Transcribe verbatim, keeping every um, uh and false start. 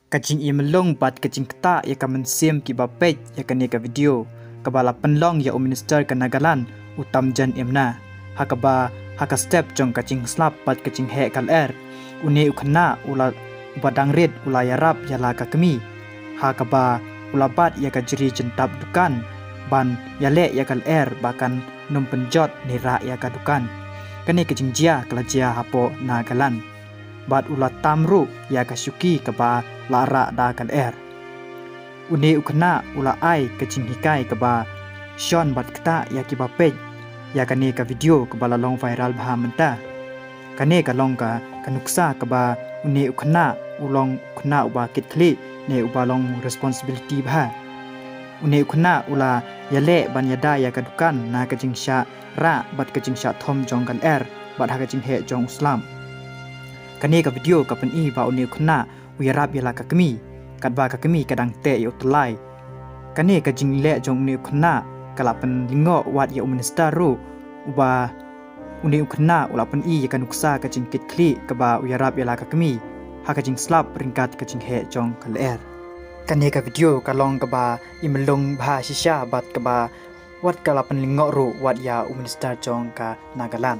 Ka jingimlong bad ka jingktah ïa ka mynsiem kiba peit ïa kane ka video kaba la pynlong ïa u minister ka Nagaland, u Tamjen Imna, ha kaba ha ka step jong ka jingslap bad ka jingheh ka lyer, une u khynnah u la, uba dang rit u la ïarap ïa la ka kmie, ha kaba u la bat ïa ka jri jyntap dukan ban ïaleh ïa ka lyer ba kan nym pynjot ne rah ïa ka dukan. Kane ka jingjia ka la jia hapoh Nagaland. Bad u la tam ruh ïa ka shuki kaba la rah da ka lyer. Une u khynnah u la ai ka jinghikai kaba shon bad ktah ïa kiba peit ïa kane ka video kaba la long viral bha mynta. Kane ka long ka, ka nuksa kaba une u khynnah u long u khynnah uba kit khlieh ne uba long responsibility bha. Une u khynnah u la ïaleh ban ïada ïa ka dukan na ka jingshah rah bad ka jingshah thom jong ka lyer bad ha ka jingheh jong u slap. Kane ka video ka pyni ba une u khynnah u ïarap ïa la ka kmie, katba ka kmie ka dang teh ïa u tyllai. Kane ka jingleh jong une u khynnah ka la pynlyngngoh wat ïa u minister ruh, uba une u khynnah u la pyni ïa ka nuksa ka jingkit khlieh kaba u ïarap ïa la ka kmie ha ka jingslap ryngkat ka jingheh jong ka lyer. Kane ka video ka long kaba imlong bha shisha bad kaba wat ka la pynlyngngoh ruh wat ïa u minister jong ka Nagaland.